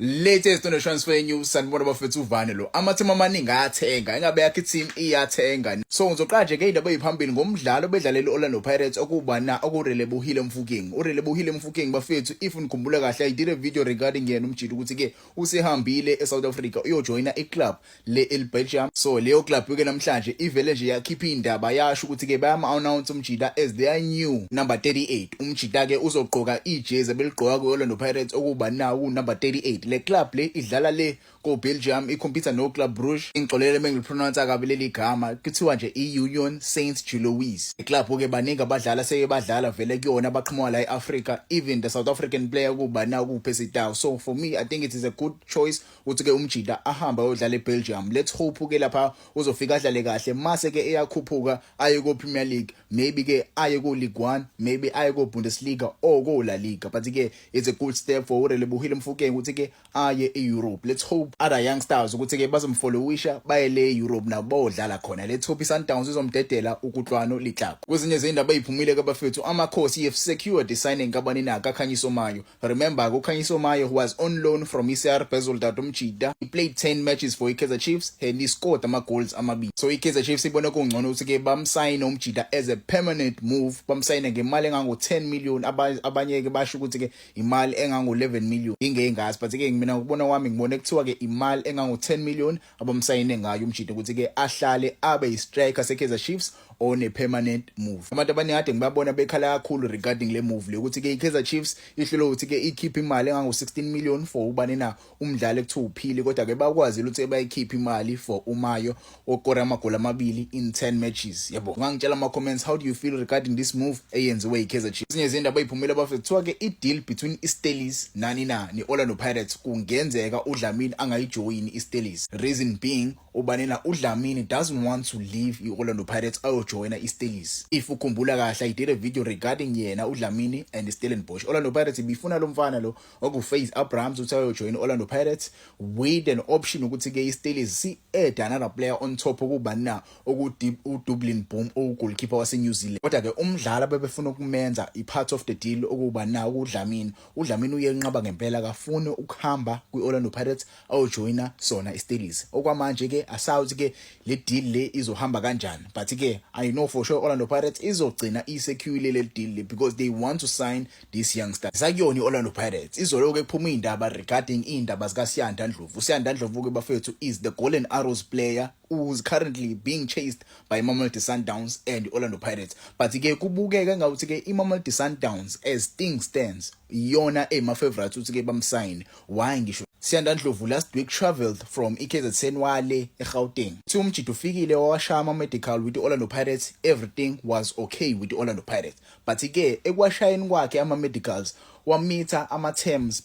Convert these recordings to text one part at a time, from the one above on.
Latest on the transfer news, sanibona bafethu, uvane lo. Amateam amaningi ayathenga, ingabe yakhe team iyathenga. So ngizoqala nje ngeindaba eziphambili ngomdlalo bedlalela Orlando Pirates okuba na okuRelebohile Mofokeng. URelebohile Mofokeng, bafethu, if nikhumbula kahle, I did a video regarding yena umjita ukuthi ke usehambile eSouth Africa uyojoyina iclub le eBelgium. So leyo club ke namhlanje ivele nje yakhipha indaba, yasho ukuthi ke bayama announce umjita as their new number 38. Umjita ke uzogqoka ijezi ebeligqoka ku-Orlando Pirates okuba nawo number 38. Le club le idlala le ko Belgium, icompete no Club Brugge. Ngixolele mengilipronounce kabi leli gama, kuthiwa nje i-Union Saint Gilloise. Iclub ke baningi abadlala seke badlala vele kuyona abaqhamuka la eAfrica, even the South African player kuba na kuPercy Tau. So for me, I think it is a good choice ukuthi ke umjita ahamba ayodlala eBelgium. Let's hope ke lapha uzofika adlale kahle, mase ke eyakhuphuka aye ko Premier League, maybe ke aye ko League 1, maybe aye ko Bundesliga or ko La Liga. But ke it's a good step for uRelebohile Mofokeng ukuthi ke aye eEurope. Let's hope other youngsters ukuthi ke bazomfollowisha baye le Europe nabo bodlala khona. Let's hope iSundowns izomdedela uKutlwano Letlhaku. Kwezinye izindaba eziphumile kabafethu, Amakhosi have secured the signing kabani na kaKhanyiso Mayo. Remember, uKhanyiso Mayo, who was on loan from iCR Belouizdad, umjita he played 10 matches for iKaizer Chiefs and he scored ama goals amabili. So iKaizer Chiefs ibona kungcono ukuthi ke bamsayine umjita as a permanent move, bamsayine ngemali engango 10 million. Abanye ke basho ukuthi ke imali engango 11 million, ingengazi, but ke mina ngokubona kwami ngibone kuthiwa ke imali engango 10 million abamsayine ngayo umjita ukuthi ke ahlale abe yi-striker seKaizer Chiefs on a permanent move. Abantu abaningi kade ngibabona bekhala kakhulu regarding le move le, ukuthi ke iKaizer Chiefs ihlelo ukuthi ke ikhiphe imali engango 16 million for ubani na umdlali ekuthiwa uphile, kodwa ke bakwazile ukuthi bayikhiphe imali for uMayo okora amagoli amabili in 10 matches, yabo. Ungangitshela ama comments, how do you feel regarding this move eyenziwe iKaizer Chiefs? Ezinye izindaba eziphumile, bafethu, kuthiwa ke i-deal between iStellies nani na ne-Orlando Pirates, kungenzeka uDlamini angayijoyini iStellies. Reason being, ubani na uDlamini doesn't want to leave i-Orlando Pirates ayojoyina iStellies. If ukhumbula kahle, I did a video regarding yena uDlamini and Stellenbosch. Orlando Pirates ibifuna lo mfana lo okuFaze Abrahams ukuthi ayojoyina Orlando Pirates with an option ukuthi ke iStellies si add another player on top, okuba na okuDublin Boom, ogoalkeeper wase New Zealand. Kodwa ke umdlali bebefuna ukumenza i-part of the deal okuba na uDlamini, uDlamini uyenqaba ngempela, kafuni ukuhamba kwi-Orlando Pirates ayojoyina sona iStellies. Okwamanje ke asazi ke le deal le izohamba kanjani, but ke I know for sure Orlando Pirates izogcina isecure le deal le because they want to sign this youngster. Sakuyona iOrlando Pirates, izoloku ekuphuma indaba regarding indaba zika Siyanda Ndlovu. uSiyanda Ndlovu ke, bafethu, is the Golden Arrows player who's currently being chased by Mamelodi Sundowns and Orlando Pirates, but ke kubukeka ngathi ke iMamelodi Sundowns, as things stands, iyona ema favorites ukuthi ke bamsign. Why ngisho? Siyanda Ndlovu last week traveled from iKZN wale eGauteng. Thi umjita ufikile, wawashaya ama medical with Orlando Pirates, everything was okay with Orlando Pirates, but ke ekwashayeni kwakhe ama medicals, wamitha ama terms,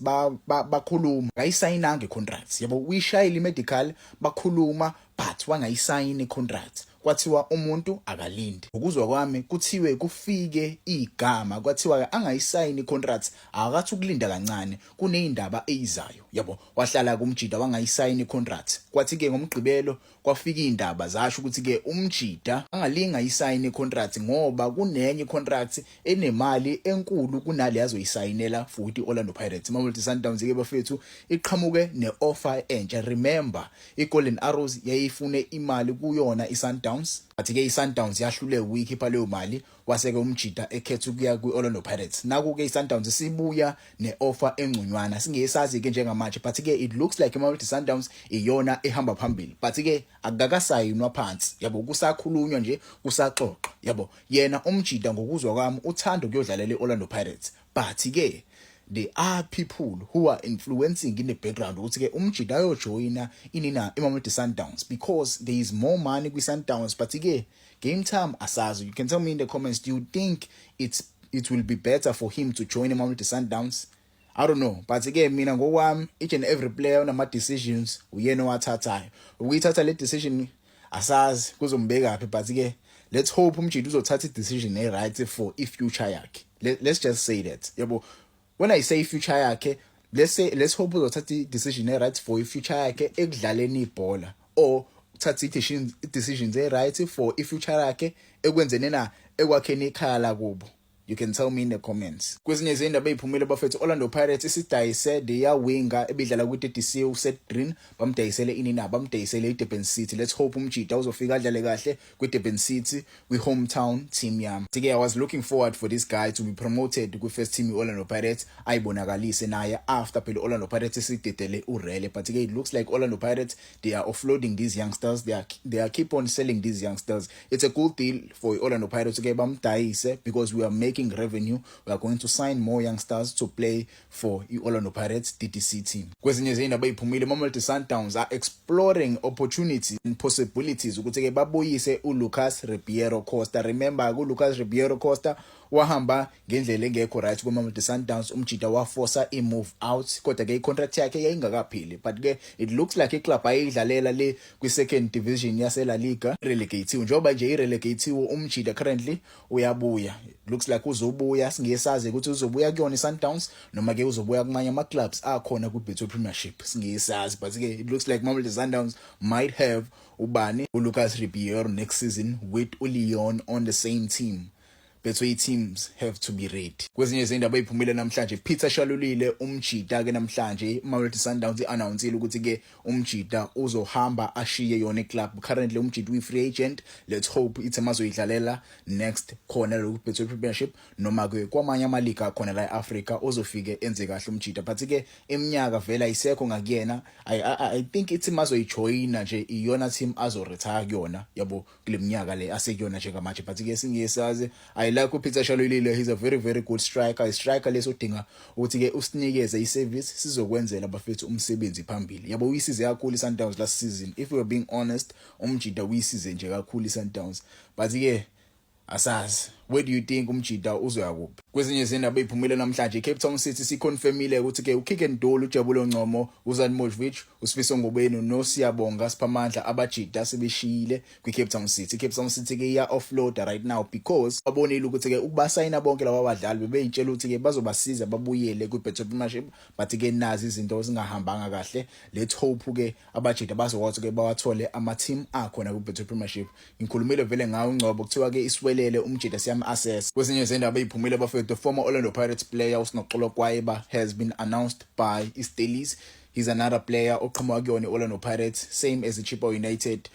bakhuluma, ngayisayinanga icontract, yabo. Uyishayile imedical, bakhuluma, but wangayisayini icontract. Kwathiwa umuntu akalindi. Ukuzwa kwami kuthiwe kufike igama, kwathiwa angayisayini icontract, akathi ukulinda kancane, kuneyindaba eyizayo, yabo. Wahlala kumjida wangayisayini icontract. Kwathi ke ngomgqibelo kwafika indaba zasho ukuthi ke umjida angalinga ayisayini icontract ngoba kunenye icontract enemali enkulu kunale azoyisayinela futhi Orlando Pirates. Mamelodi Sundowns ke, bafethu, iqhamuke neoffer entsha. Remember, iGolden Arrows yayifune imali kuyona iSundowns, but ke iSundowns yahluleka ukuyikhipha leyo mali, waseke umjida ekhetha ukuya kwi-Orlando Pirates. Naku ke iSundowns sibuya neoffer engconywana, singesazi ke njengamanje, but ke it looks like iMamelodi Sundowns iyona ehamba phambili, but ke akukakasayinwa phansi, yabo, kusakhulunywa nje, kusaxoxwa, yabo. Yena umjida, ngokuzwa kwami, uthanda ukuyodlalela iOrlando Pirates, but ke there are people who are influencing in the background ukuthi ke umjida ayojoyina ini na iMamelodi Sundowns because there is more money kwi-Sundowns. But ke game time asazi. You can tell me in the comments, do you think it will be better for him to join iMamelodi Sundowns? I don't know, but ke mina ngokwami, each and every player unama decisions uyena owathathayo. Ukuyithatha le decision asazi kuzombeka phi, but ke let's hope umjida uzothatha i decision e right for i future yakhe. Let's just say that, yabo. When I say future yakhe, let's say, let's hope uzothatha i decision e right for i future yakhe ekudlaleni ibhola, or uthatha i decisions e right for i future yakhe ekwenzeni na ekwakheni ikhaya lakubo. You can tell me in the comments. Kwezinye izindaba eziphumile, bafethu, Orlando Pirates isidayise their winger ebidlala kwi-DDC, uSeth Green. Bamdayisele ini na? Bamdayisele iDurban City. Let's hope umjita uzofika adlale kahle kwiDurban City, kwi-hometown team yami. Ke I was looking forward for this guy to be promoted kwi-first team i-Orlando Pirates, ayibonakalise naye after phela Orlando Pirates isidedele uRele. But ke it looks like Orlando Pirates, they are offloading these youngsters. They are keep on selling these youngsters. It's a good deal for Orlando Pirates ke bamdayise because we are making revenue. We are going to sign more youngsters to play for i-Orlando Pirates DDC team. Kwezinye izindaba eziphumile, Mamelodi Sundowns are exploring opportunities and possibilities ukuthi ke babuyise uLucas Ribeiro Costa. Remember, uLucas Ribeiro Costa wahamba ngendlela engekho right kuMamelodi Sundowns. Umjita waforce i-move out, kodwa ke i-contract yakhe yayingakapheli. But ke it looks like iclub ayidlalela le kwi-second division yase La Liga relegateiwe. Njengoba nje i-relegateiwe, umjita currently uyabuya. Looks like uzobuya. Singesazi ukuthi uzobuya kuyona i-Sundowns noma ke uzobuya kumanye ama-clubs akhona kwi-Betway Premiership, singesazi. But ke it looks like Mamelodi Sundowns might have ubani, uLucas Ribeiro, next season with uLeon on the same team. Betway teams have to be ready. Kwezinye izindaba eziphumile namhlanje, Peter Shalulile, umjita ke, namhlanje Mamelodi Sundowns iannounceile ukuthi ke umjita uzohamba ashiye yona iclub. Currently umjita uyi free agent. Let's hope ithi mazoyidlalela next khona lokhu Betway Premiership noma ke kwamanye ama league akhona la eAfrica, ozofike enze kahle umjita. But ke iminyaka vela ayisekho ngakuyena. I think ithi mazoyijoyina nje iyona team azo retire kuyona, yabo, kule minyaka le asekuyona njengamanje. But ke singesazi. I like uPeter Shalulile. He's a very, very good striker, i striker lesodinga ukuthi ke usinikeze iservice, sizokwenzela, bafethu, umsebenzi phambili, yabo. Uyisize kakhulu iSundowns last season. If we are being honest, umjita uyisize nje kakhulu iSundowns. But ke asazi, where do you think umjita uzoya kuphi? Kwezinye izindaba eziphumile namhlanje, iCape Town City siconfirmile ukuthi ke uKeagan Dolly, uJabulo Ngcomo, uZan Mojvic, uSifiso Ngobeni noSiyabonga Siphamandla, abajita sebeshiyile kwiCape Town City. iCape Town City ke iya offload right now because babonile ukuthi ke ukubasayina bonke laba badlali bebeyitshela ukuthi ke bazobasiza babuyele kwiBetway Premiership, but ke nazi izinto zingahambanga kahle. Let's hope ke abajita bazokwazi ke bawathole ama team akhona kwiBetway Premiership. Ngikhulumile vele ngawo uNgcobo, kuthiwa ke iswelele umjita siyam assess. Kwezinye izindaba eziphumile, bafethu, the former Orlando Pirates player uSinoxolo Kwayiba has been announced by iStellies. He's another player oqhamuka kuyona iOrlando Pirates, same as iChippa United.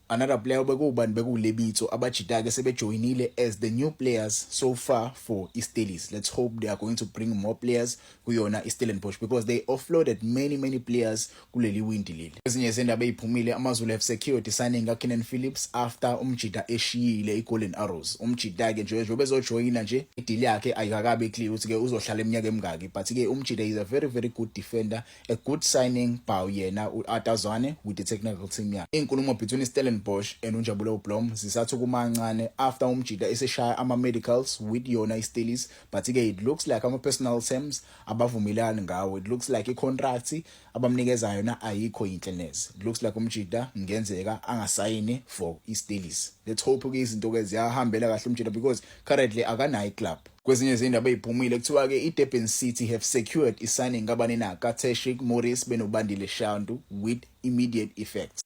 Another player bekubani, bekuLebitso. Abajita ke sebejoyinile as the new players so far for iStellies. Let's hope they are going to bring more players kuyona iStellenbosch because they offloaded many, many players kuleli windi leli. Ezinye izindaba eziphumile, AmaZulu have secured signing kaKeenan Phillips after umjita eshiyile iGolden Arrows. Umjita ke nje njengoba ezojoyina nje, ideal yakhe ayikakabi clear ukuthi ke uzohlala eminyaka emingaki, but ke umjita is a very, very good defender, a good signing by yena uArthur Zwane with the technical team yakhe. Inkulumo between Stellenbosch and uNjabulo Blom zisathi kumancane after umjita eseshaya ama medicals with yona iStellies, but ke it looks like ama personal terms abavumelani ngawo. It looks like icontract abamnikeza yona ayikho yinhle neze. It looks like umjita ngenzeka angasayini for iStellies. Let's hope ke izinto ke ziyahambela kahle umjita because currently akanayo iclub. Kwezinye izindaba eziphumile, kuthiwa ke iDurban City have secured isigning kabani na, kaTashreeq Morris benoBandile Shandu with immediate effect.